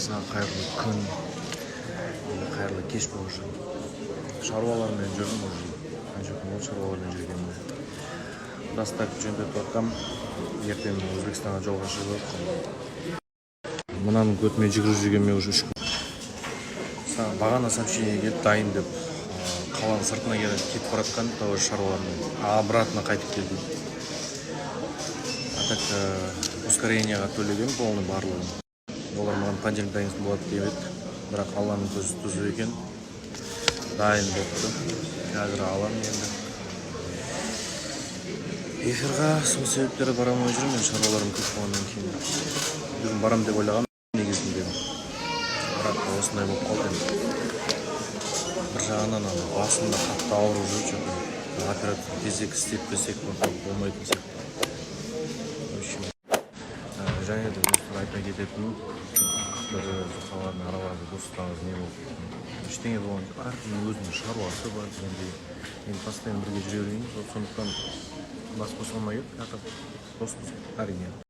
Барлықтарыңызға қайырлы күн или қайырлы кеш уже. Шаруалармен жүрдім уже, қанша күн болды шаруалармен жүргеніме. Доставка жөндетіп жатқанмын. Ертең Өзбекстанға жолға шығып, мынаның көтімен жүгіріп жүргеніме уже 3 күн. Бағана сообщение келді, дайын деп. Қаланың сыртына келіп кетіп бара жатқан тоже шаруалармен, а обратно қайтып келдім. А так ускорение ға төлеген полный барлығын. Олар маған понедельник дайын болады деп еді, бірақ Алланың көзі түзу екен, дайын болыпты. Қазір аламын енді эфирға. Сол себептері бара алмай жүрмін мен, шаруаларым көп болғаннан кейін. Бүгін барамын деп ойлағанмын негізінде, бірақ осындай болып қалды. Енді бір жағынан ана басым да қатты ауырып жүр. Че то операция тезірек істетпесек болмайтын сияқты. В общем, және де, достар, айта кететінім, бір қалардың араларында достықтарыңыз не болып, ештеңе болған жоқ. Әркімнің өзінің шаруасы бар дегендей. Енді постоянно бірге жүре бермейміз ғой, сондықтан бас қоса алмай кеттік. А так доспыз, әрине.